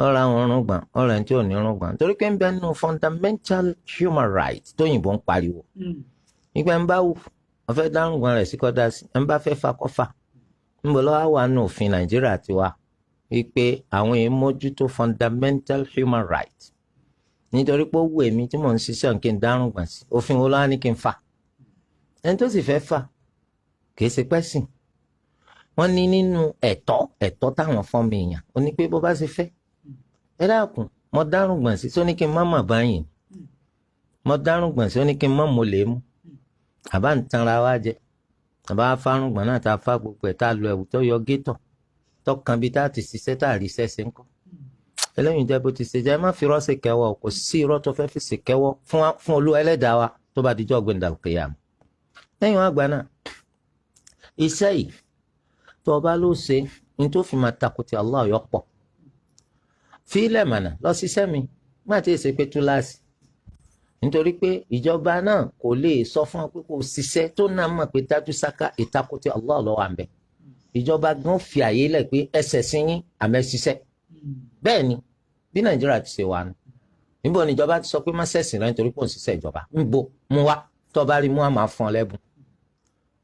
Ọ̀rọ̀ àwọn irùngbọ̀n, ọ̀rọ̀ ẹni tí ò ní irùngbọ̀n, torí pé ń bẹ nínú fundamental human rights tóyìnbó ń pariwo. Nígbà ń bá wù wọ́n fẹ́ dárùngbọ̀n rẹ̀ sí kọ́dá sí, ẹ̀ ń bá fẹ́ fakọ́fà. Níbo lọ́wọ́ wà nù òfin Nàìjíríà tiwa wípé àwọn èèyàn mójútó fundamental human rights? Nítorí pé ó wù èmi tí mò ń ṣiṣẹ́ kí n dárùngbọ̀n sí, òfin wo ló wá ní kí n fà? Ẹni tó sì fẹ́ fà kìí ṣe pẹ́sìn. Wọ́n ní nínú ẹ̀tọ́ táwọn fọ́n mi èèyàn ó ní pé bó bá ṣe fẹ́. Ẹ dákun, mo dárùngbọ̀n sí, tó ní kí n má mà báyìí? Mo dárùngbọ̀n sí, ó ní kí n má mo lè mú? Àbá ń tanra wa jẹ. Àbá fárùngbọ̀n náà, tá a fá gbogbo ẹ̀, tá a lo ẹ̀wù tó yọ gétọ̀ tọkàn bíi tá a ti ṣiṣẹ́, tá a rí iṣẹ́ ṣe ń kọ́. Eléyìí jẹ́ bó ti ṣe jẹ́. Ẹ má fi irọ́ ṣe kẹ́wọ́. Kò sí irọ́ tó fẹ́ fi ṣe kẹ́wọ́ fún Olúwa Ẹlẹ́dàá wa tó bá dijọ́ gbẹ̀ndàlùkìyàm. Lẹ́yìn wá gbà náà, iṣẹ́ yìí tó o bá ló ṣe ní tó fi máa takò tí Allah yọ pọ̀, fílẹ̀ mànà lọ ṣiṣẹ́ mi má ti ṣe pé túláàsì, nítorí pé ìjọba náà kò lè sọ fún ọ pé kò ṣiṣẹ́ tó náà mọ̀ pé dájú sáká ìtakò tí Allah ló wà ń bẹ̀. Ìjọba gan fi àyè lẹ̀ pé ẹsẹ̀ sí yín, àmẹ́ ṣiṣẹ́. Bẹ́ẹ̀ ni bí Nàìjíríà ti ṣe wà nù. Níbo ni ìjọba ti sọ pé má ṣẹ̀sìn rẹ nítorí pé òun ṣiṣẹ́ ìjọba? Ń bo mú wá, tó bá rí mú wá, máa fún ọ lẹ́bùn.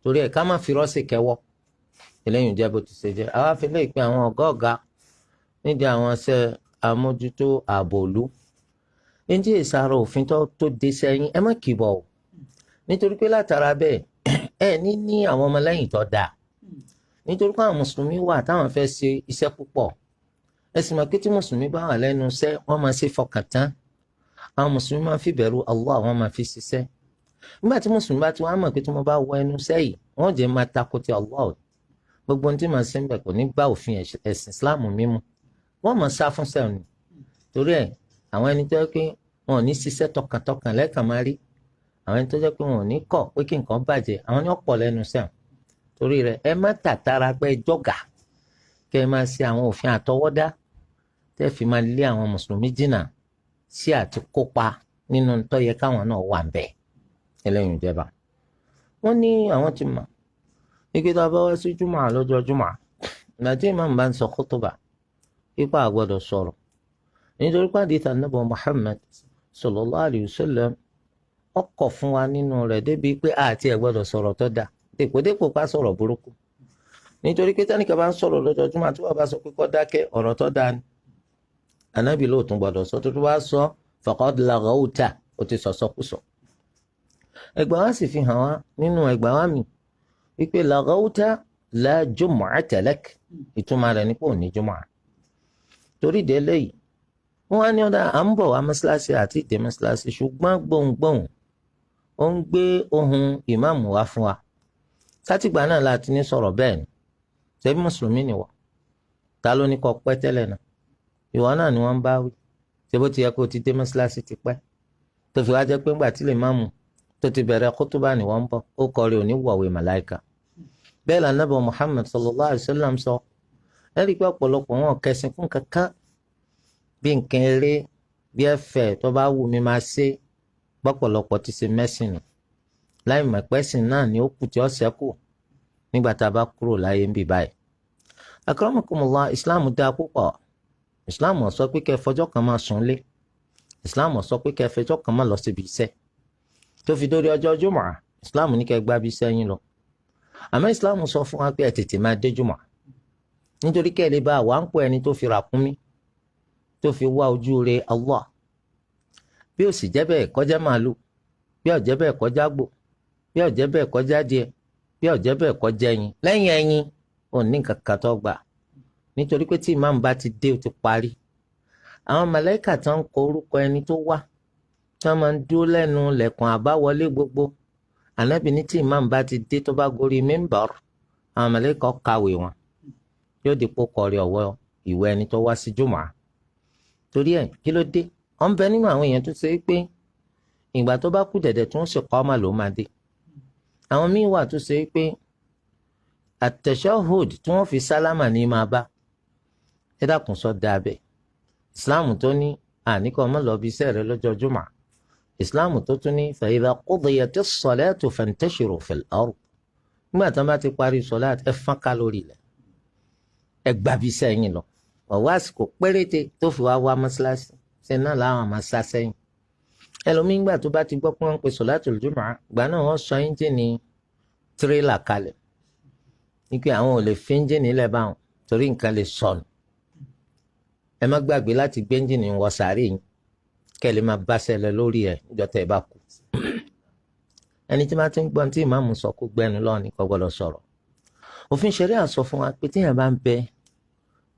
Torí ẹ̀, ká má fi rọ́ọ̀sì kẹwọ́. Eléyìí jẹ́ bó ti ṣe jẹ́. Àwa fi lè pe àwọn ọ̀gá ọ̀gá nídìí àwọn iṣẹ́ amójútó ààbò ìlú ní ìsàrò òfin tó dé sẹ́yìn, ẹ má kìbọ̀ o, nítorí pé látara bẹ́ẹ̀, ẹ ní àwọn ọmọlẹ́yìn tó dáa, nítorí pé àwọn mùsùlùmí wà táwọn fẹ́ ṣe iṣẹ́ púpọ̀. Ẹ sì mọ̀ pé tí mùsùlùmí bá wà lẹ́nu iṣẹ́, wọ́n máa ṣe fọkàn tán. Àwọn mùsùlùmí máa fi bẹ̀rù Allah, wọ́n máa fi ṣiṣẹ́. Nígbà tí mùsùlùmí bá ti wá mọ̀ pé tí wọ́n bá wọ ẹnu iṣẹ́ yìí, wọ́n jẹ́ máa takò ti Allah, gbogbo ohun tí màá ṣe ń bẹ̀ kò ní bá òfin ẹ̀sìn Islam mímu, wọ́n máa sá fún sẹ́wọ̀n ni. Torí ẹ̀, àwọn ẹni tó yẹ pé wọn ò ní ṣiṣẹ́ tọkàntọkàn lẹ́ẹ̀kan máa rí, àwọn ẹni tó jẹ́ pé wọn ò ní kọ̀ pé kí nǹkan bàjẹ́, àwọn ní ọ̀pọ̀ lẹ́nu sẹ́wọ̀n. Torí rẹ̀, ẹ má tàtàrà pé jọ̀gà kẹ́ ẹ máa ṣe àwọn òfin àtọwọ́dá tẹ́ fi máa lé àwọn mùsùlùmí jìnnà sí àti kópa nínú tó yẹ káwọn náà wà bẹ́ẹ̀. Ẹlẹ́yìn ìjẹba, wọ́n ní àwọn ti mọ̀ ike tá a bá wá sí jùmọ̀ lọ́jọ́ jùmọ̀, ìgbà tí ìmáàmù bá ń sọ kútùbà, ipa àgbọ́dọ̀ sọ̀rọ̀, nítorí pé àdìsí Ànábì Muhammad sallallahu alayhi wa sallam ọkọ̀ fún wa nínú rẹ̀ débi pé àti ẹ̀ gbọ́dọ̀ sọ̀rọ̀ tó dáa, dèpòdépò pa sọ̀rọ̀ burúkú. Nítorí pé tẹ́nìkan bá ń sọ̀rọ̀ lójoojúmọ́ àti wọ́n bá sọ pé kó dákẹ́, ọ̀rọ̀ tó dáa ni Ànábì lóòótọ́ gbọ́dọ̀ sọ. Tó tó bá sọ, faqad laghawta, ó ti sọ̀sọ́kùsọ. Ẹgbàá wa sì fi hàn wá nínú ẹgbàá wa mi wípé laghawta la jumu'ata lak, ìtumọ̀ rẹ̀ ní pé òní jùmọ̀. Torí délé yìí, wọ́n á ní ọ̀dà à ń bọ̀ wá mọ́ṣáláṣí àti ìdè mọ́ṣáláṣí, ṣùgbọ́n gbohùngbohùn ó ń gbé ohùn ìmáàmù wá fún wa. Sátìgbà náà láti ní sọ̀rọ̀. Bẹ́ẹ̀ ni, ṣebí mùsùlùmí ni wọ́? Ta ló ní kó pẹ́ tẹ́lẹ̀ náà? Ìwọ náà ni wọ́n ń bá wí. Ṣé bó ti yẹ kó o ti dé mọ́ṣáláṣí ti pẹ́, tó fi wá jẹ́ pé ńgbà tí lè máàmù tó ti bẹ̀rẹ̀ kútúbà ni wọ́n ń bọ̀? Ó kọrin òní wọ̀wé màláìka. Bẹ́ẹ̀ lànàbọ̀ Muhammad sallallahu alayhi wa sallam sọ. Ẹ rí i pé ọ̀pọ̀lọpọ̀ wọn kẹsìn fún kankan, bí nǹkan eré, bí ẹ̀fẹ̀ tó bá wù mí máa ṣe. Bọ́pọ̀lọpọ̀ ti ṣe mẹ́sìn nù, láì mọ̀ pẹ́sìn náà ni ó kù tí ó ṣẹ́kù nígbà tá a bá kúrò láyé ń bì báyìí. Akramakumullah, Islam dáa púpọ̀. Islam ò sọ pé kẹ́ fọjọ́ kan máa sùn lé. Islam ò sọ pé kẹ́ fẹjọ́ kan máa lọ síbi iṣẹ́ tó fi dórí ọjọ́ jùmọ̀. Islam ní kẹ́ gbá bí iṣẹ́ yín lọ, àmọ́ Islam sọ fún wa pé ẹ tètè máa dé jùmọ̀, nítorí kẹ́ ẹ lè bá wà ń pọ̀ ẹni tó fi ràkúnmí tó fi wá ojú rẹ̀ Allah. Bí ó sì jẹ́ bẹ́ẹ̀, kọjá màálù, bí ó jẹ́ bẹ́ẹ̀, kọjá gbò, bí ó jẹ́ bẹ́ẹ̀, kọjá díẹ̀, bí ó jẹ́ bẹ́ẹ̀, kọjá ẹyin. Lẹ́yìn ẹyin, ò ní nǹkan kan tó gbà, nítorí pé tí ìmáàmù bá ti dé, ó ti parí. Àwọn màláíkà tó ń kọ orúkọ ẹni tó wá, tí wọ́n máa ń dúró lẹ́nu lẹ̀kùn àbáwọlé gbogbo, Ànábì ní tí ìmáàmù bá ti dé, tó bá gorí mímbàr, àwọn màláíkà kàwé wọn, yóò dípò kọrí ọwọ́ ìwé ẹni tó wá sí jùmọ̀. Torí ẹ̀, kí ló dé? Wọ́n ń bẹ nínú àwọn èèyàn tó ṣe é pé ìgbà tó bá kú dẹ̀dẹ̀ tó ń ṣe kọ́ ọmọ ló máa dé. Àwọn míín wà tó ṣe é pé at-tashahhud tí wọ́n fi sálámà ní máa bá. Ẹ dákun, sọ dáa bẹ́ẹ̀? Islam tó ní àníkọ́ ọmọ lọ bí iṣẹ́ rẹ lọ́jọ́ jùmọ̀, Islam tó tún ní fa idha qudiyatis salatu fantashiru fil ard, nígbà tí wọ́n bá ti parí sọláàtì, ẹ fọ́n ká lórí ilẹ̀, ẹ gbàbí iṣẹ́ yín lọ. Ọ̀wọ́ àsìkò péréte tó fi wá wá mọ́ṣáláṣí ṣe náà làwọn máa sá sẹ́yìn. Ẹlòmíín gbà tó bá ti gbọ́ pé wọ́n ń pe sọ̀látul jumu'ah, gbà náà wọ́n sọ ẹ́ńjìnì tírélà kalẹ̀ wípé àwọn ò lè fi ẹ́ńjìnì lẹ̀ báwọn torí nǹkan lè sọnù. Ẹ má gbàgbé láti gbé ẹ́ńjìnì wọ sàárè yín kẹ́ ẹ lè máa bá ṣẹlẹ̀ lórí ẹ̀ níjọ́ tẹ́ ẹ bá kú. Ẹni tí bá ti ń gbọ́n tí ìmáàmù sọ kó gbẹnu lọ́ọ̀ni, kò gbọ́dọ̀ sọ̀rọ̀. Òfin ṣẹ̀ríà sọ fún wa pé tíyẹn bá ń bẹ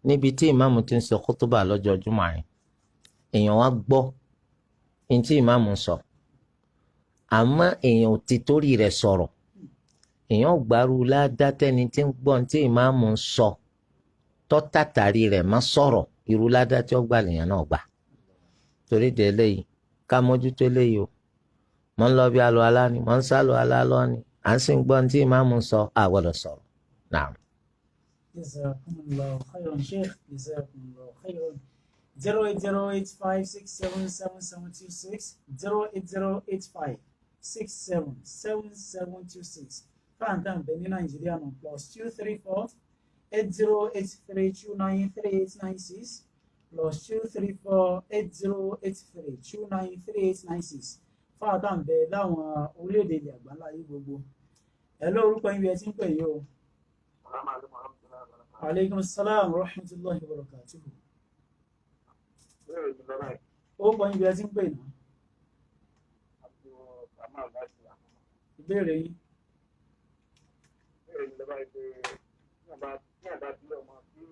níbi tí ìmáàmù ti ń sọ kútúbà lọ́jọ́ jùmọ̀ yẹn, èèyàn wá gbọ́ ní tí ìmáàmù sọ, àmọ́ èèyàn ò ti torí rẹ̀ sọ̀rọ̀, èèyàn gbàrú ládàtẹ́ni tí ń gbọ́ ní tí ìmáàmù ń sọ tọ́tàtàrí rẹ̀ má sọ̀rọ̀, irú ládàá tí ó gbà lèèyàn náà gbà. Torí de eléyìí, ká mójútó eléyìí o. Mọ̀ ń lọ bí alọ́ alá ni, mọ̀ ń sálọ alá lọ ni, à ń sì ń gbọ́ ní tí ìmáàmù sọ, a gbọ́dọ̀ sọ̀rọ̀ náà. Jazakumullahu khairan, Sheikh. Jazakumullahu khairan. 08085677726, 08085677726. Fáńtà ń bẹ ní Nàìjíríà náà, +234 8083293896, +234 8083293896. Fáńtà ń bẹ láwọn orílẹ̀-èdè ilẹ̀ àgbáńlá yìí gbogbo. Ẹ lórúkọ yín bí ẹ ti ń pè yìí o. Aleykum salaam wa rahmatulahi wa barakatuhu. Ó kọ́ yín bí ẹ ti ń pè náà. Ìbéèrè yín. Ìbéèrè mi lọ́ba pé tí àbá bí ọmọ tí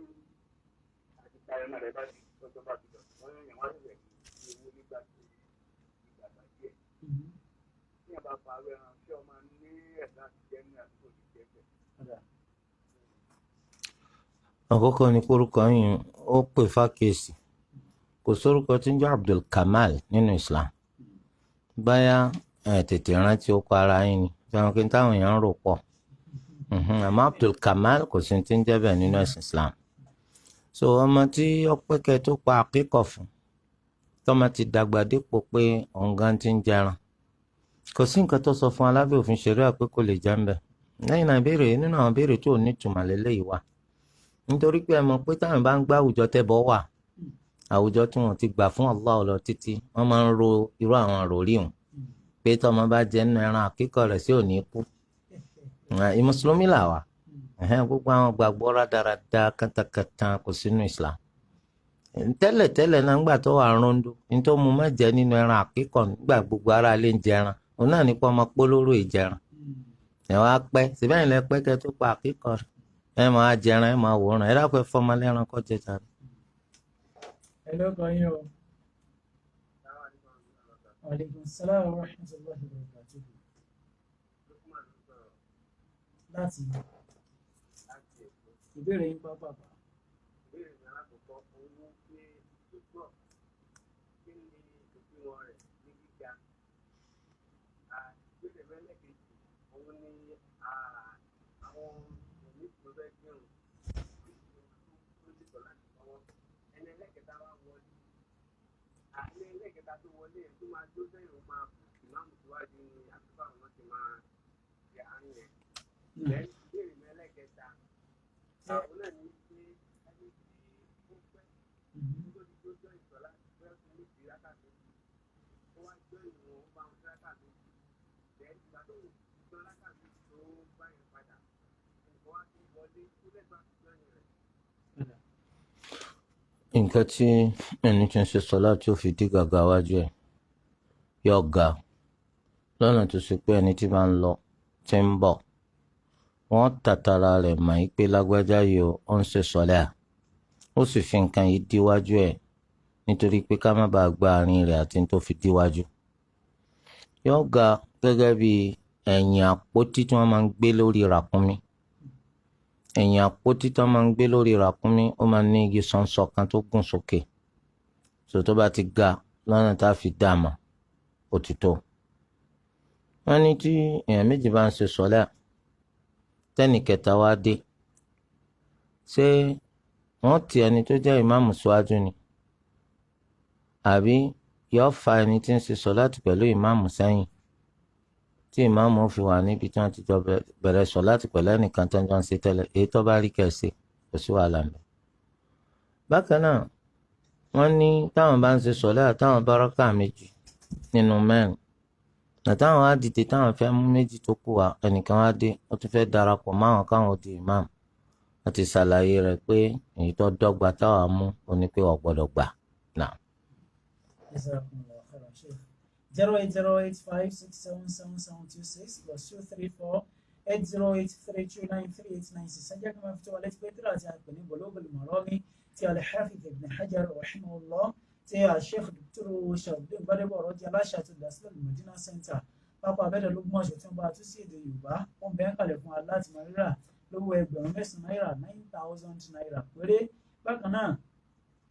àti ẹran rẹ̀ bá ti tọ́jọ́ bá ti lọ, wọ́n yàn wá sílẹ̀ sí owó nígbà tí ìgbàgbà díẹ̀. Tí àbá pa ẹran tí ọmọ ní ẹ̀dá ti jẹ́ ní àdúgbò ti jẹ́ bẹ́ẹ̀. Àkọ́kọ́ ni kórúkọ yìí ó pè fákèsì. Kò sórúkọ tí ń jẹ́ Abdul Kamal nínú Islam. Báyà ẹ tètè rántí ó kọ ara yín ni fẹ́ràn kí n táwọn èèyàn ń rò pọ̀, àmọ́ Abdul Kamal kò sí ti ń jẹ́ bẹ́ẹ̀ nínú ẹ̀sìn Islam. So ọmọ tí ọpẹ́kẹ́ tó pa àkíkọ̀ fún, tọ́mọ ti dàgbà dípò pé ọ̀ǹgá ti ń jẹran, kò sí nǹkan tó sọ fún alábẹ́ òfin ṣẹ̀ríà pé kò lè jẹ́ ń bẹ̀. Lẹ́yìn náà, ìbéèrè nínú àwọn ìbéèrè tó ní ìtumọ̀ lélẹ́yìí wà, nítorí pé ẹ mọ̀ pé táwọn bá ń gbá àwùjọ tẹ́bọ̀ wà, àwùjọ tí wọ́n ti gbà fún Allah lọ títí, wọ́n máa ń ro irú àwọn àròrí hùn pé tọ́mọ bá jẹ nínú ẹran àkíkọ̀ rẹ̀ sí òní kú. Mùsùlùmí là wà, gbogbo àwọn gbàgbọ́ rádaràda kàtàkàtà kò sínú Islam. Tẹ́lẹ̀ tẹ́lẹ̀ náà, ńgbà tó wà rúndú, nítorí mo má jẹ nínú ẹran àkíkọ̀ nígbà gbogbo ara lè ń jẹran, òun náà nípa ọmọ polówó ìjẹran ẹ wá pẹ́ síbẹ̀ yìí lẹ pẹ́ kẹ́ tó pa àkíkọ̀ rẹ̀, ẹ máa jẹran, ẹ máa wòran, ẹ dákun, ẹ fọmọ lẹ́ran kọ́ jẹ jàre. Ẹ lórúkọ yín o. Aleykum salaam wa rahmatulahi wa barakatuhu. Láti ìbéèrè yín pápápá. Ìbéèrè mi alákọ̀ọ́kọ́ òun ní pé ṣùgbọ́n kí ni òdiwọ̀n rẹ̀ ní gíga? Ìbéèrè mi ẹlẹ́kejì òun ni àwọn òní tó fẹ́ kírun tó ti sọ láti lọ́wọ́, ẹni ẹlẹ́kẹta wá wọlé, ẹni ẹlẹ́kẹta tó wọlé ẹ̀ tó máa jó sẹ́yìn, ó máa ìmáàmù síwájú ni àbí báwọn náà ti máa ṣe àárín yẹn? Ìbéèrè mi ẹlẹ́kẹta àwọn náà ní pé ẹni tí ó pẹ́ tó ti tó jọ ìsọ̀lá bóyá tó ní ìrákà méjì, ó wá jọ ìwọ̀n, ó bá wọn rákà méjì, then ìgbà tó ń jọ rákà méjì tó bá yẹn padà, nǹkan wá tó wọlé tó lẹ́gbàá tó jọ yẹn rẹ̀. Nǹkan tí ẹni tí ń ṣe sọlá tí ó fi dí gàgà wájú ẹ̀, yọ ga lọ́nà tó ṣe pé ẹni tí máa ń lọ tí ń bọ̀, wọ́n tàtàrà rẹ̀ mọ̀ yí pé lágbájá yìí ó ń ṣe sọlá, ó sì fi nǹkan yìí díwájú ẹ̀ nítorí pé ká má bàa gba àárín rẹ̀ àti tó fi díwájú. Yọ ga gẹ́gẹ́ bí ẹ̀yìn àpótí tí wọ́n máa ń gbé lórí ràkúnmí. Ẹ̀yìn àpótí tí wọ́n máa ń gbé lórí ràkúnmí, ó máa ń ní igi sọ̀nsọ̀ kan tó gùn sókè. So tó bá ti ga lọ́nà tá a fi dá a mọ̀, ó ti tó. Wọ́n ní tí èèyàn méjì bá ń ṣe sọ́lá, tẹ́nì kẹta wá dé, ṣé wọ́n ti ẹni tó jẹ́ ìmáàmù síwájú ni, àbí yóò fa ẹni tí ń ṣe sọ́láàtì pẹ̀lú ìmáàmù sẹ́yìn, tí ìmáàmù ó fi wà níbi tí wọ́n ti jọ bẹ̀rẹ̀ sọ́láàtì pẹ̀lú ẹnìkan tó ń jọ ń ṣe tẹ́lẹ̀? Èyí tó bá rí kẹ̀sì, kò sí wàhálà ń bẹ̀. Bákan náà, wọ́n ní táwọn bá ń ṣe sọ̀lá táwọn bá rákà méjì nínú mẹ́rin, àtàwọn á dìde táwọn fẹ́ mú méjì tó kù wá, ẹnìkan á dé, ó tún fẹ́ darapọ̀ máwọn káwọn di imam. Wọ́n ti ṣàlàyé rẹ̀ pé èyí tó dọ́gba táwọn mú ó ní pé wọ́n gbọ́dọ̀ gbà náà. Jazakumullahu khairan, Sheikh. 08085677726 +2348083293896. Ẹ jẹ́ kí n máa fi tó wa létí pé tírà tí a pè ní Bulughul Marami tí Al-Hafiz Ibn Hajar rahimahullah, tí Sheikh Dr. Sharafdin Gbadebo Ọ̀rọ̀jì, aláṣẹ àti olùdásílẹ̀ Madina Center, Pápá Abẹ́dẹ̀ lÓgbómọ̀ṣọ́, tí wọ́n bá tú sí èdè Yorùbá, ó ń bẹ ń kalẹ̀ fún wa láti máa rírà lówó 9,000 náírà, ₦9,000 péré. Bákan náà,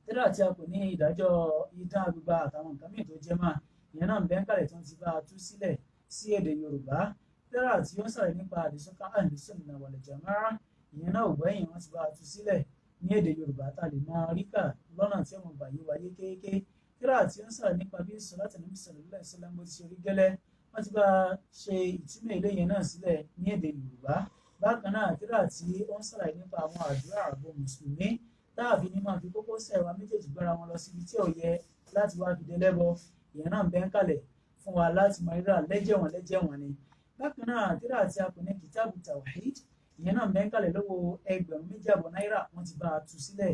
tírà tí a pè ní ìdájọ́ idán agbègbà àtàwọn nǹkan míì tó jẹ́ máa, ìyẹn náà ń bẹ ń kalẹ̀ tí wọ́n ti bá a tú sílẹ̀ sí èdè Yorùbá. Tírà tí ó ń sàlẹ̀ nípa àdìsọ́kàn Ahlus Sunnah wal Jama'ah, ìyẹn náà ò gbẹ́yìn, wọ́n ti bá a tú sílẹ̀ ní èdè Yorùbá tá a lè máa rí kà lọ́nà tí ọmọ gbà yé wáyé kéèké. Tírà tí ó ń sàlẹ̀ nípa bí sọláàtì Ànábì sallallahu alaihi wasallam bó ti ṣe rí gẹ́lẹ́, wọ́n ti bá a ṣe ìtumọ̀ eléyẹn náà sílẹ̀ ní èdè Yorùbá. Bákan náà, tírà tí ó ń sàlàyé nípa àwọn àdúrà ààbò mùsùlùmí táàfin ní máa fi kókósẹ̀ wa méjèèjì gbára wọn lọ síbi tí ò yẹ láti wá fi délẹ́bọ, ìyẹn náà ń bẹ ń kalẹ̀ fún wa láti máa rírà lẹ́jẹ̀wọ̀n lẹ́jẹ̀wọ̀n ni. Bákan náà, tírà tí a pè ní Kitabu Tawhid, ìyẹn náà ń bẹ ń kalẹ̀ lówó 2,500 náírà, wọ́n ti bá a tú sílẹ̀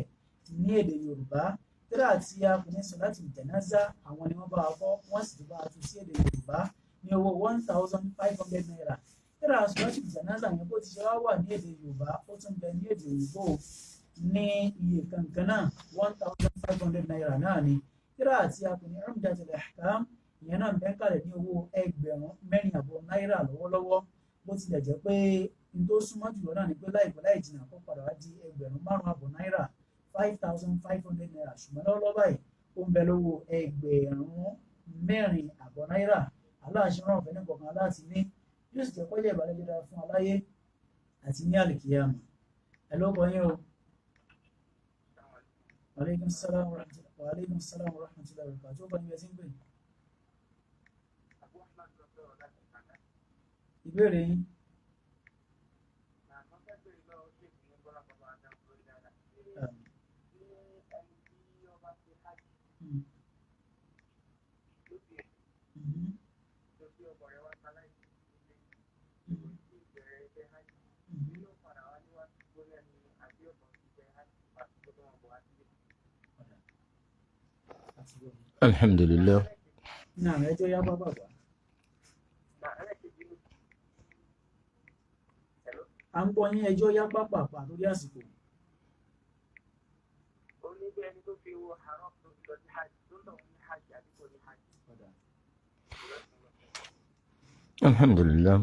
ní èdè Yorùbá. Tírà tí a pè ní Sọláàtì Jánásà, àwọn ni wọ́n bá a kọ́, wọ́n sì ti bá a tú sí èdè Yorùbá ní owó ₦1,500. Tírà Sọláàtì Jánásà yẹn, bó ti ṣe wá wà ní èdè Yorùbá, ó tún bẹ ní èdè òyìnbó ní iye kankan náà, ₦1,500 náà ni. Tírà tí a pè ní Umdatul Ahkam, ìyẹn náà ń bẹ ń kalẹ̀ ní owó 4,500 náírà lọ́wọ́lọ́wọ́, bó tilẹ̀ jẹ́ pé n tó súnmọ́ jùlọ náà ni pé láìpẹ́ láì jìnnà kó padà wá di 5,500 náírà, ₦5,500. Ṣùgbọ́n lọ́wọ́lọ́wọ́ báyìí, ó ń bẹ lówó 4,500 náírà. Aláàṣẹ rán ọ̀fẹ́ ní kọ̀ọ̀kan láti ní, yóò sì jẹ́ kọ́jà ìbàlẹ̀ dára fún aláyé àti ní àlìkìyàmù. Ẹ ló kọ yín o. Aleykum salaam wa rahmatullahi wa aleykum salaam wa rahmatullahi wa barakatuh. Ó kọ níbi ẹ ti ń pè. Ìbéèrè yín. Mm. Mhm. Mhm. Mhm. Alhamdulilayi. Náà ẹjọ́ yá bá bàbá. À ń gbọ́ yín, ẹjọ́ yá pápápá lórí àsìkò. Ó ní bí ẹni tó fi owó haram tó fi lọ sí hajj tó ń lọ ní hajj àbí kò ní hajj. Alhamdulilayi.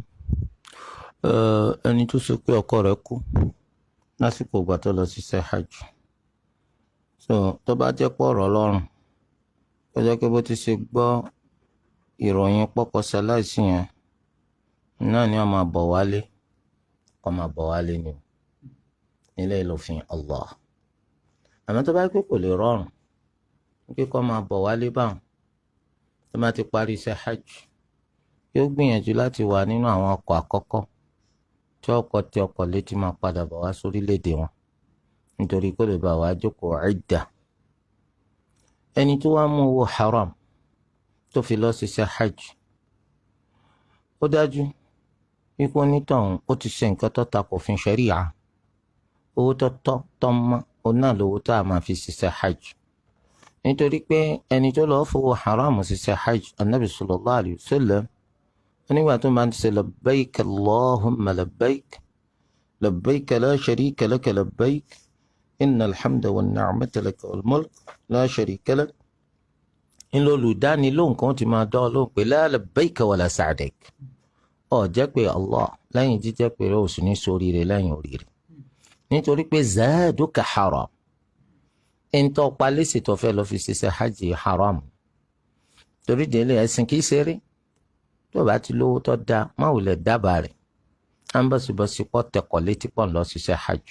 Ẹni tó ṣe pé ọkọ rẹ̀ kú lásìkò ìgbà tó lọ ṣiṣẹ́ hajj, so tó bá jẹ́ pọ̀ ọ̀rọ̀ Ọlọ́run, ó jẹ́ pé bó ti ṣe gbọ́ ìròyìn pọ́kọ ṣaláìsí yẹn náà ni wọ́n máa bọ̀ wálé, kó máa bọ̀ wálé ni o, nílé ìlòfin Allah. Àmọ́ tó bá pé kò lè rọrùn pé kó máa bọ̀ wálé báwọn, tó bá ti parí iṣẹ́ hajj, yóò gbìyànjú láti wà nínú àwọn ọkọ̀ àkọ́kọ́ tí ọkọ̀ tí ọkọ̀ létí máa padà bọ̀ wá sórílẹ̀-èdè wọn, nítorí kó lè bá wa jókòó ìdà. Ẹni tó wá mú owó haram tó fi lọ ṣiṣẹ́ hajj, ó dájú wípé onítọ̀hún ó ti ṣe nǹkan tó tako òfin ṣẹ̀ríà. Owó tó tọ́ tó mọ́, òun náà lówó tó a máa fi ṣiṣẹ́ hajj, nítorí pé ẹni tó lọ́ọ́ fowó haram ṣiṣẹ́ hajj, Anabi sallallahu alayhi wa sallam onígbà tó máa ń ṣe labbaik allahumma labbaik, labbaik la sharika laka labbaik, inna alhamda wa ni'mata laka wal mulk la sharika lak, ńlọ olùdánilóhùn kan ti máa dán ọ lóhùn pé la labbaik wala sa'dak, ọ jẹ́ pé Allah lẹ́yìn jíjẹ́ pé rẹ ò sì ní sóríire lẹ́yìn oríire, nítorí pé zaaduka haram, ntọ́ palẹ́sì tó fẹ́ lọ fi ṣiṣẹ́ hajj haram. Torí délé, ẹ̀sìn kìí ṣeré. Tó o bá ti lówó tó da, má wulẹ̀ dábàá rẹ̀, à ń bọ̀sibọ̀si pọ̀ tẹkọ̀ létí pọ̀ lọ ṣiṣẹ́ hajj.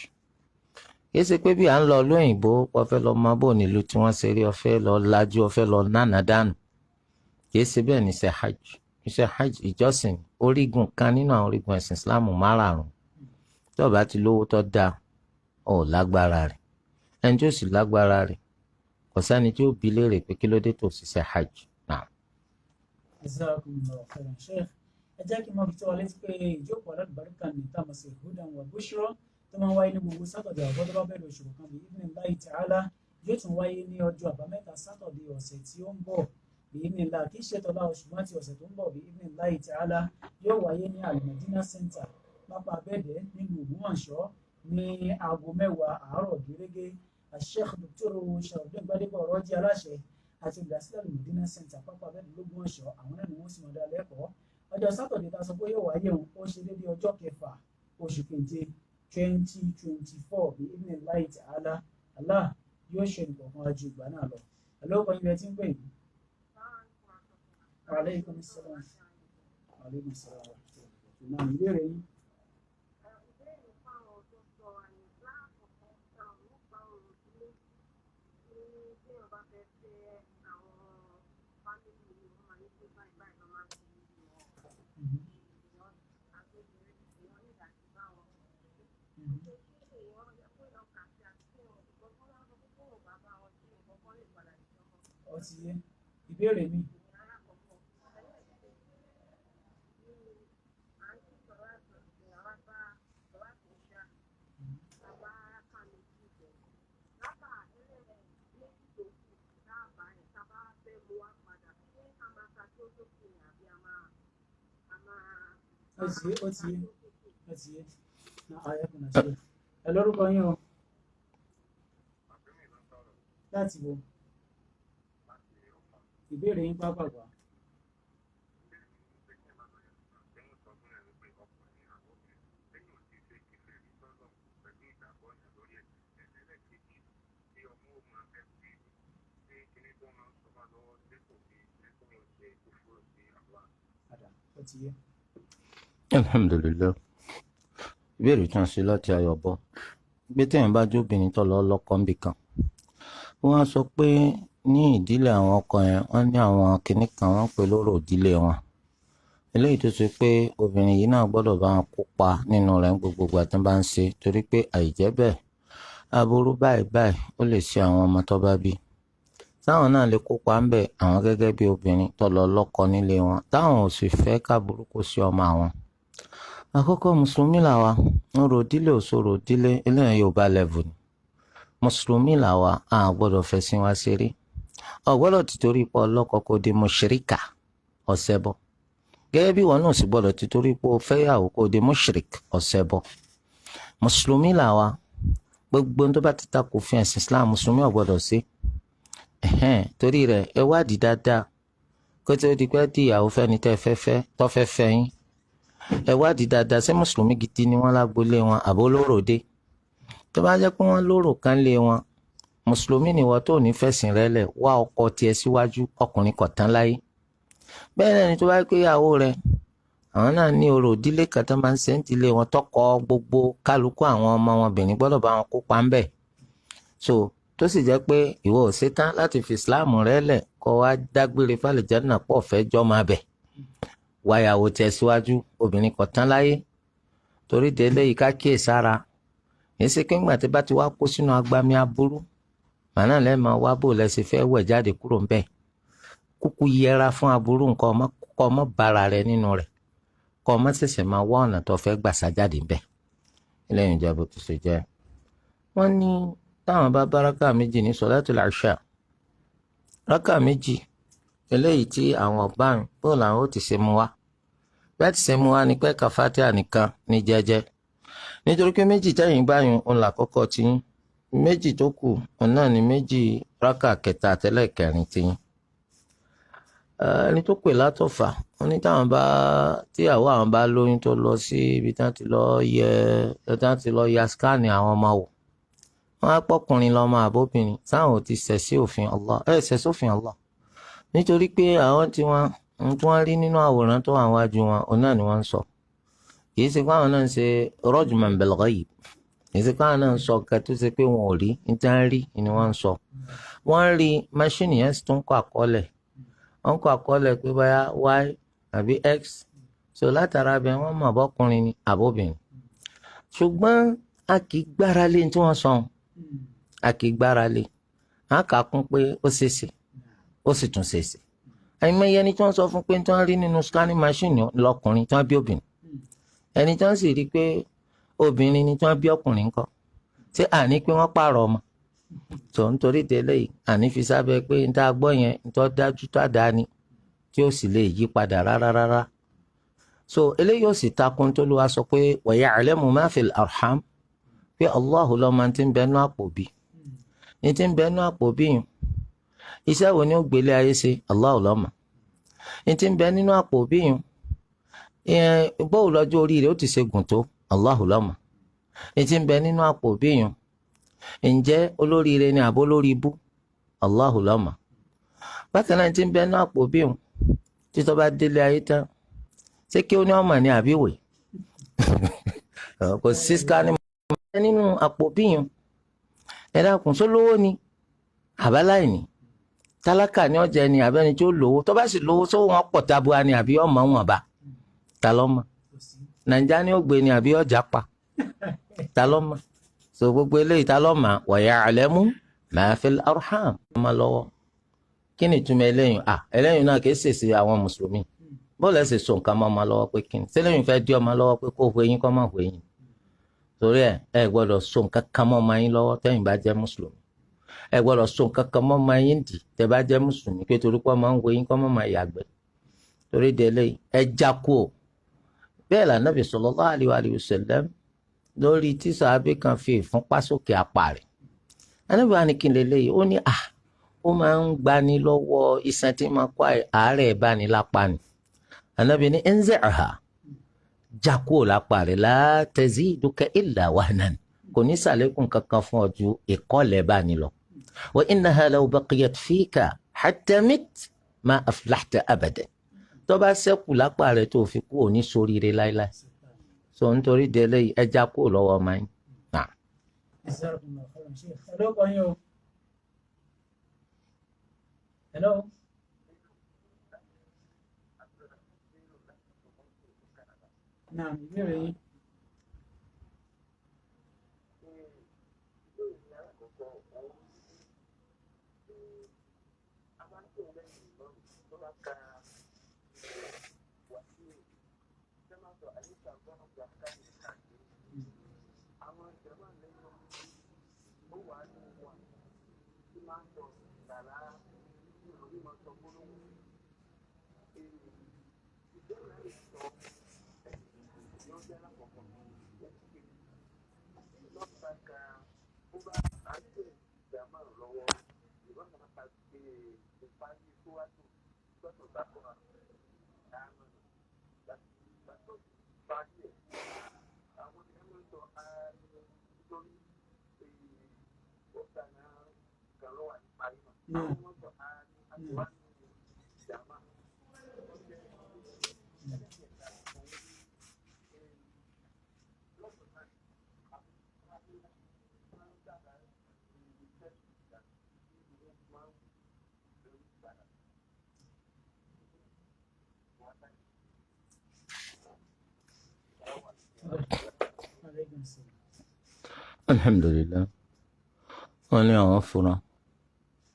Kìí ṣe pé bí à ń lọ lóyìnbó, wọ́n fẹ́ lọ máa bò nílùú tí wọ́n ṣe rí, ọ̀fẹ́ lọ lajú, ọ̀fẹ́ lọ nánà dànù. Kìí ṣe bẹ́ẹ̀ ní ṣe hajj. Iṣẹ́ hajj ìjọsìn, orígun kan nínú àwọn orígun ẹ̀sìn Islam márààrún. Tó o bá ti lówó tó da, ò lágbára rẹ̀. Ẹni tí ó sì lágbára rẹ̀, kò sẹ́ni tí ó bi léèrè pé kí ló dé tó ṣiṣẹ́ hajj náà. Jazakumullahu khairan, Sheikh. Ẹ jẹ́ kí n máa fi tó wa létí pé ìjókòó alálùbáríkà ní tá a mọ̀ sí Hudan wa Bushra tó máa ń wáyé ní gbogbo Sátọ̀dẹ̀ àkọ́kọ́ tó bá bẹ̀rẹ̀ oṣù kọ̀ọ̀kan bí idhnillahi ta'ala yóò tún wáyé ní ọjọ́ Àbámẹ́ta Sátọ̀dẹ̀ ọ̀sẹ̀ tí ó ń bọ̀ bí idhnillah, kì í ṣe tọ́lá oṣù mọ́ ti ọ̀sẹ̀ tó ń bọ̀ bí idhnillahi ta'ala yóò wáyé ní Al-Madina Center, Pápá Abẹ́ẹ̀dẹ́, nílùú Ògbómọ̀ṣọ́ ní aago 10 àárọ̀ gẹ́gẹ́. Sheikh Dr. Sharafdin Gbadebo Ọ̀rọ̀jì, aláṣẹ àti olùdásílẹ̀ Al-Madina Center, Pápá Abẹ́ẹ̀dẹ́ lÓgbómọ̀ṣọ́, àwọn náà ni wọ́n sì máa dá lẹ́kọ̀ọ́. Ọjọ́ Sátọ̀dẹ̀ tá a sọ pé yóò wáyé òun, ó ṣe déédéé ọjọ́ 6 oṣù keje 2024 bí idhnillahi ta'ala. Allah yóò ṣe nǹkan ju ìgbà náà lọ. Ẹ̀lọ́ kan ibẹ̀ tí ń pè yìí. Aleykum salaam. Aleykum salaam wa rahmatullahi. Náà ìbéèrè yín. Ìbéèrè fáwọn tó sọ àyè láàkọ́kọ́ nípa ọ̀rọ̀ ìdílé ní tí èèyàn bá fẹ́ fẹ́ àwọn family yìí, wọ́n máa ní pé báyìí báyìí lọ́ máa ń ṣe níbi wọn. Èèyàn àgbébìnrin, èèyàn ní ìdàtí bá wọn. Pé ṣé èèyàn yẹ kó èèyàn kà sí àti kí èèyàn ìgbọ́n kọ́ máa ń sọ pé kóun bá bá wọn ṣe nǹkan kan lè padà sí ọmọ. Ó ti yé. Ìbéèrè mi. Ìyẹn alákọ̀ọ́kọ́. Ẹlẹ́ẹ̀kejì ni à ń kí sọ̀rọ̀ àtúnṣe àwa bá sọ̀rọ̀ àtúnṣe àwa rákà méjì bẹ̀rẹ̀. Rákà ẹlẹ́ẹ̀méjì tó kù dáàbà yẹn tá a bá fẹ́ mú wá padà, ṣé a máa ka tó sókè ni àbí a máa Ó ti yé, ó ti yé, ó ti yé. Náà ayẹ́kùn náà ṣe. Ẹ lórúkọ yín o. Láti wo? Ìbéèrè yín pápápá. Padà, ó ti yé. Alhamdulilayi. Ìbéèrè tí wọ́n ṣe láti ayọ̀bọ pé téèyàn bá jóbìnrin tó lọ lọ́kọ níbì kan, wọ́n á sọ pé ní ìdílé àwọn ọkọ yẹn, wọ́n ní àwọn kinní kan wọ́n pè lóró ìdílé wọn, eléyìí tó ṣe pé obìnrin yìí náà gbọ́dọ̀ bá wọn kópa nínú rẹ̀ ní gbogbo ìgbà tí wọ́n bá ń ṣe, torí pé àìjẹ́ bẹ́ẹ̀, aburú báyìí báyìí ó lè ṣe àwọn ọmọ tó bá bí, táwọn náà lè kópa ń bẹ̀, àwọn gẹ́gẹ́ bí obìnrin tó lọ lọ́kọ nílé wọn, táwọn ò sì fẹ́ káburú kó sí ọmọ àwọn. Àkọ́kọ́, mùsùlùmí làwa, ń ro ìdílé òṣòro ìdílé eléyìí yóò bá lẹ́vù ni. Mùsùlùmí làwa, a gbọ́dọ̀ fẹ̀sìn wa ṣeré. Ọ gbọ́dọ̀ tìtorí pé ọlọ́kọ kò di mùṣírìkà, ọ̀ṣẹbọ, gẹ́gẹ́ bí wọn náà sì gbọ́dọ̀ tìtorí pé o fẹ́yàwó kò di mùṣírík, ọ̀ṣẹbọ. Mùsùlùmí làwa, gbogbo tó bá ti ta kò fi ẹ̀sìn Islam, mùsùlùmí ò gbọ́dọ̀ ṣe. Ẹ̀hẹ́n, torí rẹ̀ ẹ wádìí dáadáa kó tó di pé di ìyàwó fẹ́ni tẹ́ fẹ́ fẹ́ tó fẹ́ fẹ́ yín. Ẹ wádìí dáadáa, ṣé mùsùlùmí gidi ni wọ́n lágbolé wọn àbó lóró dé? Tó bá jẹ́ pé wọ́n lóró kan lé wọn, mùsùlùmí ni wọ́n tó ní fẹ̀sìn rẹ lẹ̀, wá ọkọ tiẹ̀ síwájú, ọkùnrin kò tán láyé. Bẹ́ẹ̀ náà ni tó bá pé ìyàwó rẹ̀, àwọn náà ní orò ìdílé kan tó máa ń ṣe ń ìdílé wọn, tọkọ gbogbo kálukú àwọn ọmọ wọn obìnrin gbọ́dọ̀ bá wọn kópa ń bẹ̀, so tó sì jẹ́ pé ìwọ ò ṣetán láti fi Islam rẹ lẹ̀ kó wá dágbére fàlìjánà pọ̀ fẹ́ jọ́ máa bẹ̀, wáyàwó tẹ̀ síwájú, obìnrin kò tán láyé. Torí délé yìí, ká kíyè sára. Èyí ṣe pé ńgbà tí bá ti wá kó sínú agbami aburú màánà lẹ́ẹ̀ máa wá bò lẹ́sẹ̀ fẹ́ wẹ̀ jáde kúrò ńbẹ̀. Kúkú yẹra fún aburú nǹkan ọmọ, kọ́ ọmọ bára rẹ nínú rẹ̀, kọ́ ọmọ ṣẹ̀ṣẹ̀ máa wá ọ̀nà tó fẹ́ gbà sájáde ńbẹ̀. Eléyìí jẹ́ bó ti ṣe jẹ́. Wọ́n ní táwọn bá bá rákà 2 ní sọ̀látùl àṣà, rákà 2 eléyìí tí àwọn ọ̀bá ń bó làwọn ó ti ṣe mú wá. Bẹ́ẹ̀ ti ṣe mú wá ni pé ka Fátíhà nìkan ní jẹ́jẹ́, nítorí pé 2 tẹ̀yìn báyìí òun làkọ́kọ́ tí yín, 2 tó kù òun náà ní 2 rákà kẹta àtẹlẹ́kẹrin tí yín. Ẹni tó pè látọ̀fà, wọ́n ní táwọn bá tíyàwó àwọn bá lóyún tó lọ sí ibi tí wọ́n ti lọ yẹ, tí wọ́n ti lọ ya skáàni àwọn ọmọ wò, wọ́n á pọ́kùnrin lọ́mọ àbóbìnrin, sáwọn ò ti ṣẹ̀ sí òfin Allah? Ẹ̀ ṣẹ̀ sófin Allah, nítorí pé àwọn tí wọ́n tí wọ́n rí nínú àwòrán tó wà wájú wọn, òun náà ni wọ́n ń sọ. Kì í ṣe pé àwọn náà ń ṣe rajman bil ghaib, kì í ṣe pé àwọn náà ń sọ nǹkan tó ṣe pé wọn ò rí ní tí wọ́n rí ni wọ́n ń sọ. Wọ́n rí máṣíìnì yẹn sì tún kọ àkọọ́lẹ̀, wọ́n kọ àkọọ́lẹ̀ pé báyà y àbí x, so látara bẹ́ẹ̀ wọ́n mọ̀ bọ́kùnrin ni àbóbìnrin. Ṣùgbọ́n a kì í gbára lé tí wọ́n sọ. A kì í gbára lé, a kà á kún pé ó ṣeéṣe, ó sì tún ṣeéṣe. Àìmọye ẹni tí wọ́n sọ fún pé tí wọ́n rí nínú scanning machine lọkùnrin tí wọ́n bí obìnrin, ẹni tí wọ́n sì rí pé obìnrin ni tí wọ́n bí ọkùnrin ńkọ́? Ṣé àní pé wọ́n pààrọ̀ ọmọ tó? Nítorí délé yìí, àní fi sábẹ́ pé n tá a gbọ́ yẹn n tó dájú tó àdáni tí ó sì lè yí padà rárá rárá. So eléyìí ó sì takun tó ló wá sọ pé wa ya'lamu ma fil arham, pé Allahu ló máa ti ń bẹnu àpò bí ní ti ń bẹnu àpò bí yìí. Iṣẹ́ wo ni ó gbélé ayé ṣe, Allahu ló mọ̀. Ní ti ń bẹ nínú àpò bí yìí, bóò lọ́jọ́ orí rẹ̀ ó ti ṣe gùn tó, Allahu ló mọ̀. Ní ti ń bẹ nínú àpò bí yìí, ǹjẹ́ olóríire ni àbó lórí ibú, Allahu ló mọ̀. Bákan náà, ti ń bẹ nínú àpò bí yìí, títọ́ bá délé ayé tán, ṣé kí ó ní ọmọ ní àbíwè kò sí scanning nínú àpò bí yìí? Ẹ dákun, sólówó ni àbáláìní? Tálákà ni ọjà ni àbẹ́ni tí ó lówó? Tó bá sì lówó, sówó wọn pọ̀ tabua ni àbí ọmọ wọn bá? Ta ló mọ̀? Nàìjíríà ni ó gbé ni àbí ọjà pa? Ta ló mọ̀? So gbogbo eléyìí, ta ló mọ̀? Wa ya'lamu ma fil arham. Ọmọ lọ́wọ́, kí ni ìtumọ̀ eléyìí? À, eléyìí náà kìí ṣèṣe àwọn mùsùlùmí. Bóòlù ẹ̀ sì so nǹkan mọ́ ọmọ lọ́wọ́ pé kí ni sẹ́lẹ̀yìn fẹ́ dí ọmọ lọ́wọ́ pé kó hu eyín, kó má hu eyín? Torí ẹ, ẹ gbọ́dọ̀ so nǹkan kan mọ́ ọmọ yín lọ́wọ́ tẹ́yìn bá jẹ́ mùsùlùmí. Ẹ gbọ́dọ̀ so nǹkan kan mọ́ ọmọ yín dì tẹ́ bá jẹ́ mùsùlùmí, pé torí pé ọmọ ń hu eyín, kó má máa yàgbẹ́. Torí délé, ẹ já kú o. Bẹ́ẹ̀ là Nábì sallallahu alaihi wa sallam lórí tí sàábì kan fi ìfúnpá sókè apá rẹ̀. Ànábì wa ní kí n lè léyìí? Ó ní à, ó máa ń gbani lọ́wọ́ iṣan tí máa kó àárẹ̀ báni lápá ni. Ànábì ní inzi'ha, já kúrò lápá rẹ̀, la taziduka illa wahnan, kò ní sàlékún kankan fún ọ ju ìkọlẹ̀ báni lọ. Wa innaha law baqiyat fika hatta mit ma aflahta abadan. Tó bá ṣẹ́kù lápá rẹ̀ tó fi kú, òní sóríire láíláí. So nítorí délé, ẹ já kúrò lọ́wọ́ ọmọ yín. Jazakumullahu khairan, Sheikh. Hello, kọ́ yín o. Hello. Naam, ìbéèrè yín. Naam. Naam. Aleykum salaam. Alhamdulilayi. Wọ́n ní àwọn fura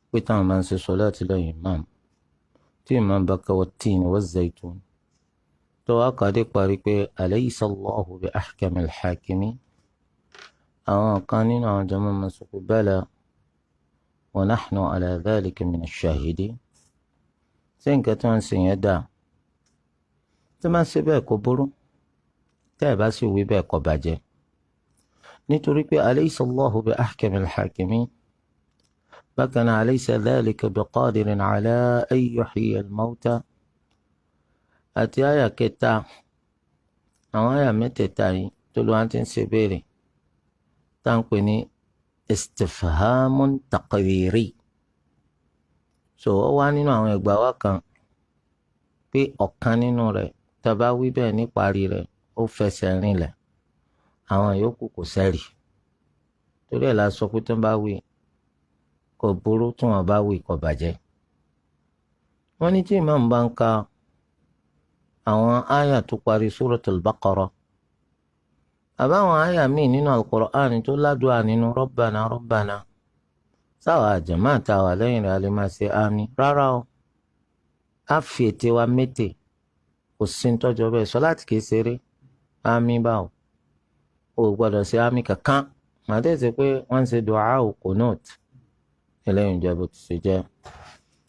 pé táwọn máa ń ṣe sọláàtì lẹ́yìn imam, tí imam bá ka wat-tini waz-zaytun tó wá kàdé parí pé alaysa Allahu bi ahkamil hakimin, àwọn kan nínú àwọn jama máa sọ pé bala wa nahnu ala dhalika mina ash-shahidin. Ṣé nǹkan tí wọ́n ń ṣe yẹn dáa? Tí wọ́n bá ń ṣe bẹ́ẹ̀, kò burú. Tẹ́ ẹ̀ bá sì wí bẹ́ẹ̀, kò bàjẹ́, nítorí pé alaysa Allahu bi ahkamil hakimin, bákan náà alaysa dhalika biqadirin ala an yuhyiya al-mawta, àti àyà kẹta, àwọn àyà mẹ́tẹ̀ẹ̀ta yìí tó ló wá ti ń ṣe béèrè tá à ń pè ní istifhamun taqriri. So ó wá nínú àwọn ẹgbàá wa kan pé ọ̀kan nínú rẹ̀, tá a bá wí bẹ́ẹ̀ níparí rẹ̀, ó fẹsẹ̀ rinlẹ̀, àwọn yòókù kò sẹ́rì. Torí ẹ̀ la sọ pé tó ń bá wí, kò burú, tí wọ́n bá wí, kò bàjẹ́. Wọ́n ní tí ìmáàmù bá ń ka àwọn àyà tó parí Suratul Baqara àbáwọn àyà míì nínú Al-Qur'an tó ládùá nínú, Rabbana Rabbana. Sáwà jàmáà tá a wà lẹ́yìn rẹ̀ a lè máa ṣe àmín? Rárá o, á fi ètè wa mété, kò sí ní tọ́jọ́ bẹ́ẹ̀. Sọláàtì kìí ṣeré. Àmín báwo? O gbọ́dọ̀ ṣe àmín kankan. Màá tẹ̀sí pé wọ́n ń ṣe dùá qunut. Eléyìí ń jẹ́ bó ti ṣe jẹ́.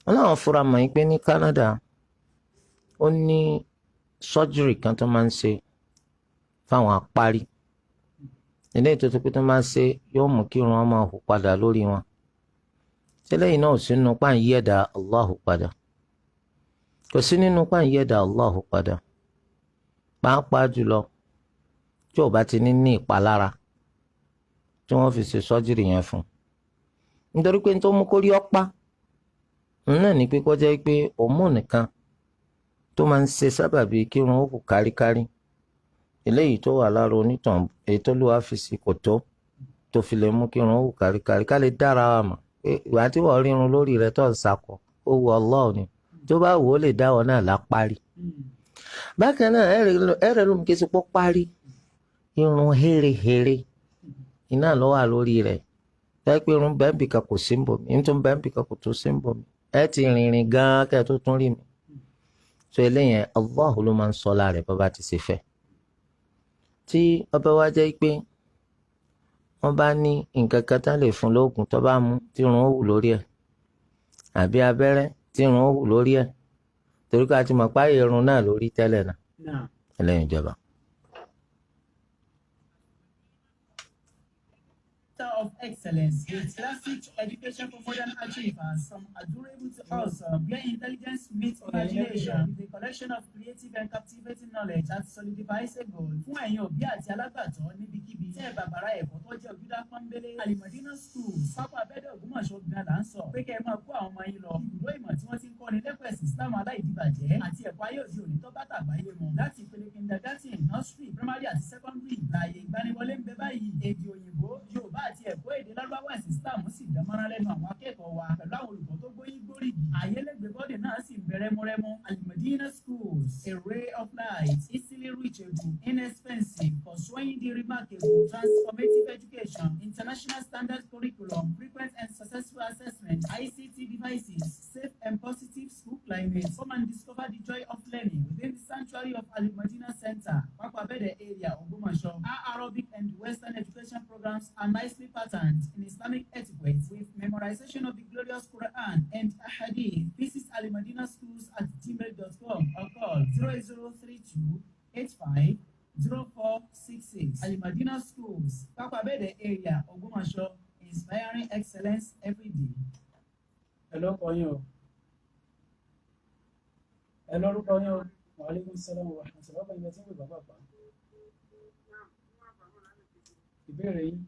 Wọ́n láwọn fura mọ̀ yín pé ní Canada, ó ní surgery kan tó máa ń ṣe fáwọn apárí, eléyìí tó ti pé tó máa ń ṣe yóò mú kí irun wọn máa hù padà lórí wọn. Tẹ́lẹ̀ yìí náà ò sí nínú páà ń yí ẹ̀dá Allahu padà? Kò sí nínú páà ń yí ẹ̀dá Allahu padà, pàápàá jùlọ tí ò bá ti ní ní ìpalára tí wọ́n fi ṣe sọ́jírì yẹn fún un, nítorí pé ní tó mú kó rí ọ́pá náà ní pé kó jẹ́ pé hormone kan tó máa ń ṣe sábàbí kí irun ó kù káríkárí, eléyìí tó wà lára onítàn, èyí tó lù wá fi sí kò tó tó fi lè mú kí irun ó kù káríkárí. Ká lè dára wa mọ̀ pé ìgbà tí wọ́n rí irun lórí rẹ̀ tó ń sakọ, ó wù Allah ni. Tó bá wù ó, lè dá wọn náà lápárí. Bákan náà, ẹ̀rẹ̀ ló ń ké sí pọ́ parí irun hérehère iná ló wà lórí rẹ̀, tẹ́ pé irun bẹ́ẹ̀ bìkan kò sí ń bò mí, irun tó ń bẹ́ẹ̀ bìkan kò tó sí ń bò mí, ẹ ti rìnrìn gan-an kẹ́ ẹ tó tún rí mi. So eléyẹn, Allah ló máa ń sọ lára rẹ̀ bá ti ṣe fẹ́. Tí ọbẹ̀ wá jẹ́ pé wọ́n bá ní nǹkan kan tán lè fún lóògùn, tó bá mú tí irun ó wù lórí ẹ̀, àbí abẹ́rẹ́ tí irun ó wù lórí ẹ̀, torí ká ti mọ̀ páyé irun náà lórí tẹ́lẹ̀ náà, eléyìí ìjọba. Of excellence with classic education for modern achievers, from adorable to awesome, where intelligence meets imagination, with a collection of creative and captivating knowledge that solidifies a goal. Fún ẹ̀yin òbí àti alágbàtọ́ níbikíbi tẹ́ ẹ bàbàrà ẹ̀kọ́ tó jẹ́ ojúdá pọ́nbélé, Alimadina School, Pápá Abẹ́dẹ̀, Ògbómọ̀ṣọ́ gan là ń sọ pé kẹ́ ẹ máa kó àwọn ọmọ yín lọ. Ibùdó ìmọ̀ tí wọ́n ti ń kọ́ni lẹ́kọ̀ọ́ ẹ̀sìn Islam aláìdíbàjẹ́ àti ẹ̀kọ́ ayé òde òní tó bá tàgbáyé mu, láti ìpele kindergarten, nursery, primary àti secondary. Láàyè ìgbaniwọlé ń bẹ báyìí. Èdè òyìnbó, Yorùbá àti ẹ̀kọ́ èdè Lárúbáwá ẹ̀sìn Islam sì dánmọ́rán lẹ́nu àwọn akẹ́kọ̀ọ́ wa pẹ̀lú àwọn olùkọ́ tó gbóyìn gbóríyìn. Àyẹlẹ́gbẹ̀ bọ́dì náà sì ń bẹ rẹ́múrẹ́mú. Alimadina Schools, a ray of light, easily reachable, inexpensive, pursuing the remarkable, transformative education, international standard curriculum, frequent and successful assessment, ICT devices, safe and positive school climate. Come and discover the joy of learning within the sanctuary of Alimadina Center, Papa Bede area, Ogbomoso. Our Arabic and Western education programs are nicely patterned in Islamic etiquette with memorization of the glorious Quran and Ahadith. Visit alimadinaschools@gmail.com or call 0032 85 0466. Alimadina Schools, Papa Bede area, Ogbomoso, inspiring excellence every day. Ẹ lórúkọ yín o. Ẹ lórúkọ yín o. Wa alaikum salam wa rahmatullahi. Ọkọ ìgbà tí ń pè bàbá pa. Ìbéèrè yín.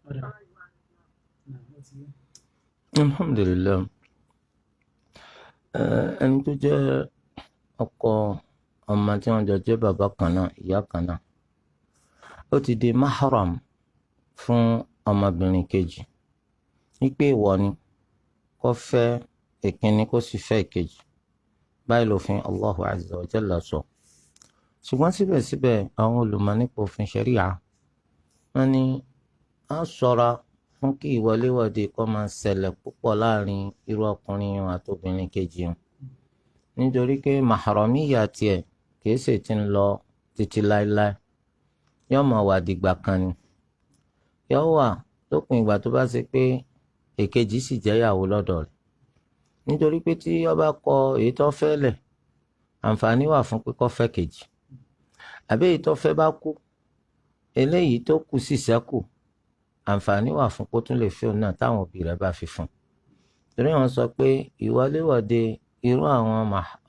Ọ̀dà. Náà, ó ti yé. Alhamdulilayi. Ẹni tó jẹ́ ọkọ ọmọ tí wọ́n jọ jẹ́ bàbá kan náà, ìyá kan náà, ó ti di mahram fún ọmọbìnrin kejì, wípé ìwọ ni kó fẹ́ ìkíní, kó sì fẹ́ ìkejì. Báyìí lòfin Allahu azza wa jalla sọ. Ṣùgbọ́n síbẹ̀síbẹ̀, àwọn olùmọ̀ nípa òfin ṣẹ̀ríà, wọ́n ní á ṣọ́ra fún kí ìwọléwọ̀de kó máa ṣẹlẹ̀ púpọ̀ láàrin irú ọkùnrin yẹn àti obìnrin kejì yẹn, nítorí pé mahramiya tiẹ̀ kìí ṣe ti ń lọ títí láéláé, yóò máa wà dìgbà kan ni, yóò wà lópin ìgbà tó bá ṣe pé èkejì sì jẹ́yàwó lọ́dọ̀ rẹ̀, nítorí pé tí ó bá kọ èyí tó fẹ́ lẹ̀, àǹfààní wà fún pé kó fẹ́ kejì, àbí èyí tó fẹ́ bá kú, eléyìí tó kù sì ṣẹ́kù, àǹfààní wà fún kó tún lè fẹ́ òun náà táwọn òbí rẹ̀ bá fi fún un. Torí wọ́n sọ pé ìwọléwọ̀de irú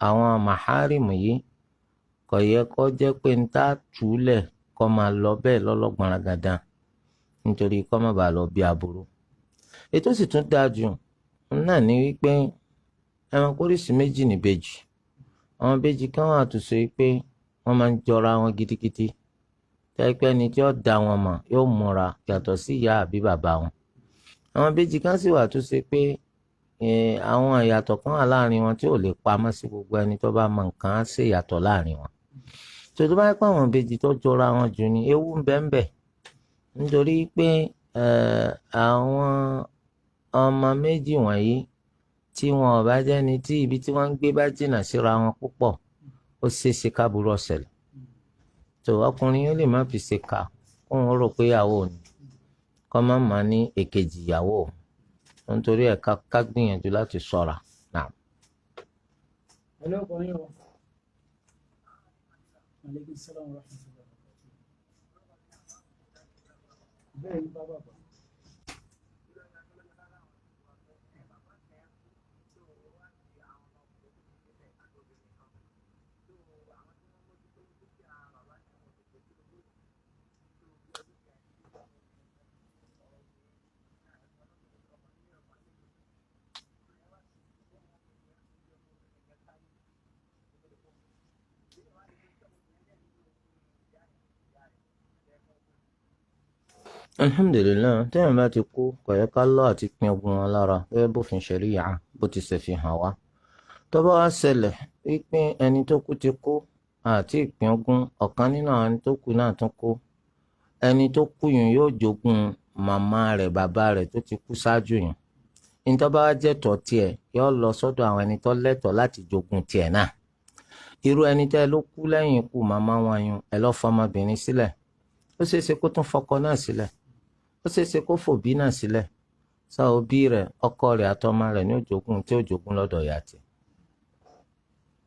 àwọn màhárìmù yìí kò yẹ kó jẹ́ pé ń tá túlẹ̀ kó máa lọ bẹ́ẹ̀ lọ́lọ́gbọ̀nràgàdà, nítorí kó má bàa lọ bí aburú. Ètò sì tún dáa jù náà ní wípé ẹran kórìsì méjì níbejì, àwọn ìbejì kan wà tó ṣe pé wọ́n máa ń jọra wọn gidigidi, tẹ́ pé ẹni tí ó dá wọn mọ̀ yóò múra yàtọ̀ sí ìyá àbí bàbá wọn. Àwọn ìbejì kan sì wà tó ṣe pé Àwọn ìyàtọ̀ kan wà láàrin wọn tí ò lè pamọ́ sí gbogbo ẹni tó bá mọ nǹkan á ṣe ìyàtọ̀ láàrin wọn. Tó tó bá yẹ pé àwọn ìbejì tó jọra wọn jù ní ewu ń bẹ ń bẹ, nítorí pé àwọn ọmọ méjì wọ̀nyí tí wọn ò bá jẹ́ni tí ibi tí wọ́n ń gbé bá jìnnà síra wọn púpọ̀, ó ṣeéṣe káburú ó ṣẹlẹ̀. Tó ọkùnrin yóò lè má fi ṣe kà kóun rò pé ìyàwó ni, kọ́ má má ní èkejì ìyàwó òun, nítorí ẹ̀ ká gbìyànjú láti ṣọ́ra. Naam. Hello, kọ́yìn o. Aleykum salaam wa rahmatullahi wa barakatuh. Ìbéèrè yín bá bàbá. Alhamdulilayi, téèyàn bá ti kú, kò yẹ ká lọ àti pín ogún wọn lára gẹ́gẹ́ bófin ṣẹ̀ríyà bó ti ṣe fi hàn wá. Tó bá wá ṣẹlẹ̀ wípé ẹni tó kú ti kú àti ìpín ogún, ọ̀kan nínú àwọn ẹni tó kú náà tún kú, ẹni tó kú yìí yóò jogún màmá rẹ̀ bàbá rẹ̀ tó ti kú ṣáájú yìí. Ní tó bá wá jẹ́ tọ́ tiẹ̀, yóò lọ sọ́dọ̀ àwọn ẹni tó lẹ́tọ̀ọ́ láti jogún tiẹ̀ náà. Irú ẹni tẹ́ ló kú lẹ́yìn ikú màmá wọn yun, ẹ lọ́ fọmọbìnrin sílẹ̀, ó ṣeé ṣe kó tún fọkọ náà sílẹ̀, ó ṣeé ṣe kó fòbí náà sílẹ̀. Sá òbí rẹ̀, ọkọ rẹ̀ àtọmọ rẹ̀ ní òjogún tí òjogún lọ́dọ̀ ìyá tiẹ̀.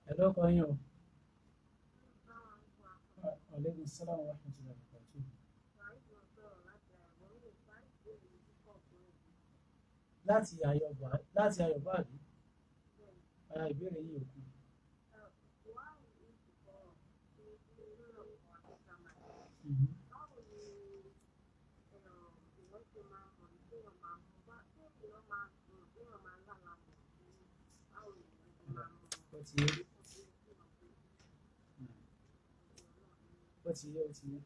Hello, kọ́yìn o. Aleykum salaam wa rahmatullahi wa barakatuh. Láti Ayọ̀bá, láti Ayọ̀bá àbí? Ara ìbéèrè yìí ò kú. Mhm. Ó ti yé. Ó ti yé, ó ti yé.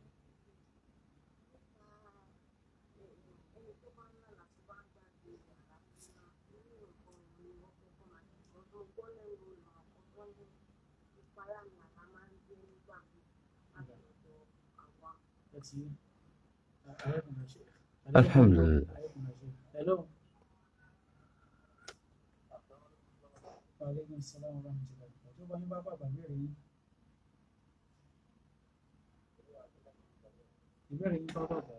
Ó ti yé. Aleykum salaam. Alhamdulillah. Aleykum salaam. Hello. Aleykum salaam wa rahmatullahi wa barakatuh. Tó bá yín bá bàbá ìbéèrè yín. Ìbéèrè yín bá bàbá.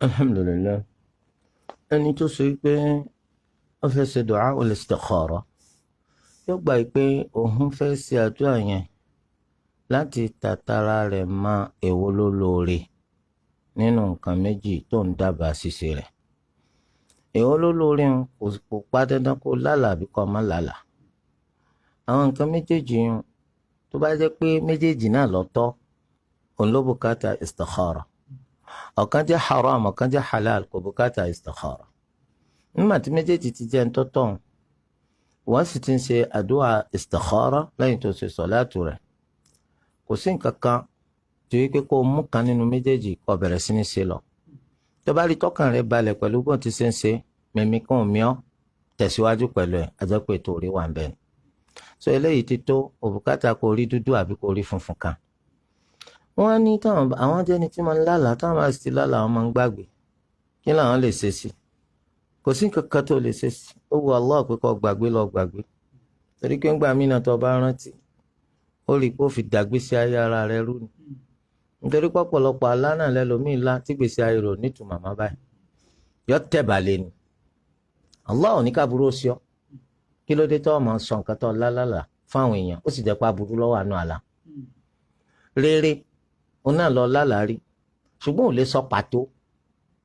Alhamdulilayi, ẹni tó sọ pé ó fẹ́ ṣe du'a ul-istikhara, yóò gbà pé òun fẹ́ ṣe àdúrà yẹn láti tàtàrà rẹ̀ mọ èwo ló lóore nínú nǹkan méjì tó ń dábàá ṣíṣe rẹ̀. Èwo ló lóore ń kò pa dandan kó lálàá àbí kó má lálàá. Àwọn nǹkan méjèèjì yẹn, tó bá jẹ́ pé méjèèjì náà lọ́tọ̀, òun ló bùkátà istikhara. Ọ̀kan jẹ́ haram, ọ̀kan jẹ́ halal, kò bùkátà istikhara. Nígbà tí méjèèjì ti jẹ́ ńtọ́tọ̀, wọ́n sì ti ń ṣe àdúrà istikhara lẹ́yìn tó ṣe sọ̀láàtù rẹ̀, kò sí nǹkan kan tó yẹ pé kó o mú kan nínú méjèèjì kó o bẹ̀rẹ̀ sí ní ṣe lọ. Tó bá rí tọ́kàn rẹ̀ balẹ̀ pẹ̀lú bó ti ṣe ń ṣe, mímí kan mìíràn tẹ̀síwájú pẹ̀lú ẹ̀, àjẹpẹ́ ètò orí wà ń bẹ̀ ni. So eléyìí ti tó, òbúkátà kó rí dúdú àbí kó rí funfun kan. Wọ́n ní táwọn àwọn jẹ́ni tí máa ń lálàá, táwọn bá sì ti lálàá wọn máa ń gbàgbé. Kí làwọn lè ṣe sí? Kò sí nǹkan kan tó lè ṣe sí. Ó wu Allah pé kó gbàgbé lọ gbàgbé. Torí pé ńgbà míì náà tó bá rántí, ó rí i pé ó fi dàgbésí ayé ara rẹ̀ rú ni. Nítorí pọ̀pọ̀lọpọ̀ àlá náà lẹ́lòmíì lá tí gbèsè ayé rẹ̀ ò nítumọ̀ mọ́ báyìí. Yọ tẹ̀bà lé ni. Allah ò ní ká burú ó sí ọ. Kí ló dé tó o máa sọ nǹkan tó lálàlà fáwọn èèyàn, ó sì jẹ́ pé aburú ló wà nù àlá. Rere òun náà lọ lálàá rí, ṣùgbọ́n ò lè sọ pàtó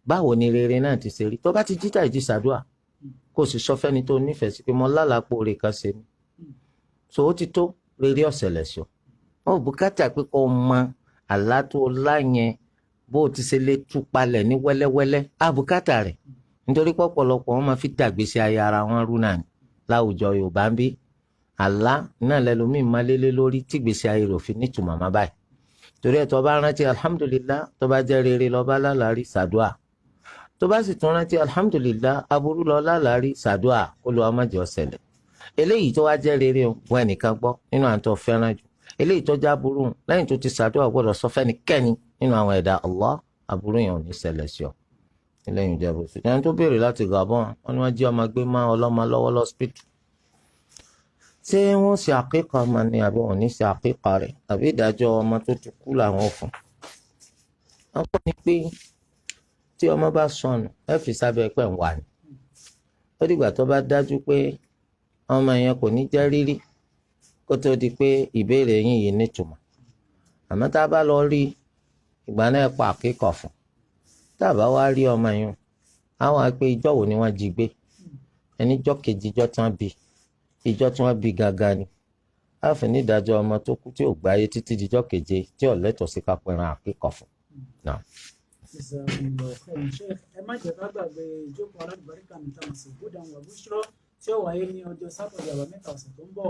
báwo ni rere náà ti ṣe rí. Tó bá ti jíjà ìjì sàdúà, kó o sì sọ fẹ́ni tó nífẹ̀ẹ́ sí pé mo lálàá pò rè kan ṣe mí. So ó ti tó, rere ọ̀sẹ̀lẹ̀ sọ. Wọn ò bùkátà pé kó o mọ àlá tó lá yẹn. Bó o ti ṣe lè tú palẹ̀ ní wẹ́lẹ́wẹ́lẹ́, àbùkátà rẹ̀, nítorí pọ̀pọ̀lọpọ̀ wọn máa fi dàgbèsè ayé ara wọn rú náà ní láwùjọ Yorùbá ń bí. Àlá náà lẹlòmíì máa lélé lórí tí gbèsè ayé rẹ̀ fi nítumọ̀ má báyìí. Torí ẹ̀, tó bá rántí, alhamdulillah. Tó bá jẹ́ rere ló bá lálàárí, sàdúà. Tó bá sì tún rántí, alhamdulillah. Aburú lọ lálàárí, sàdúà kó lọ ọmọ jẹ́ ọ̀sẹ̀lẹ̀. Eléyìí tó wá jẹ́ rere o, wọ́n ẹnìkan gbọ́ nínú àwọn tó fẹ́ràn jù. Eléyìí tó já burú, lẹ́yìn tó ti sàdúà, gbọ́dọ̀ sọ fẹ́nikẹ́ni nínú àwọn ẹ̀dá Allah. Aburú yẹn ò ní ṣẹlẹ̀ sí ọ. Eléyìí jẹ́ bó ṣe. Ẹni tó béèrè láti Gabon, wọn ni wọ́n jí ọmọ gbé má ọlọ́mọ lọ́wọ́ lọ́sípítù. Ṣé wọ́n ṣe àkíkà ọmọ ni, àbí wọn ò ní ṣe àkíkà rẹ̀, àbí ìdájọ́ ọmọ tó ti kú làwọn ò fún? Wọ́n kọ́ ni pé tí ọmọ bá sọnù, ẹ fi sábẹ́ pẹ̀ ń wà ní. Ó dìgbà tó bá dájú pé ọmọ yẹn kò ní jẹ́ rírí kó tó di pé ìbéèrè yín yìí nítumọ̀. Àmọ́ tá a bá lọ rí, ìgbà náà pa àkíkà fún. Tá a bá wá rí ọmọ yẹn, àwọn àpè ìjọ wo ni wọ́n jí gbé? Ẹni jọ́ kejì ìjọ tí wọ́n bí, ìjọ tí wọ́n bí gangan ni a fi ní ìdájọ́ ọmọ tó kú tí ò gbáyé títí dijọ́ keje, tí ò lẹ́tọ̀ọ́ sí ká pẹran àkíkà fún. Jazakumullahu khairan, Sheikh. Ẹ má jẹ́ ká gbàgbé ìjókòó alábàríkà ní tàmásì Hudan wa Bushra tí ó wáyé ní ọjọ́ Saturday, Àbámẹ́ta ọ̀sẹ̀ tó ń bọ̀.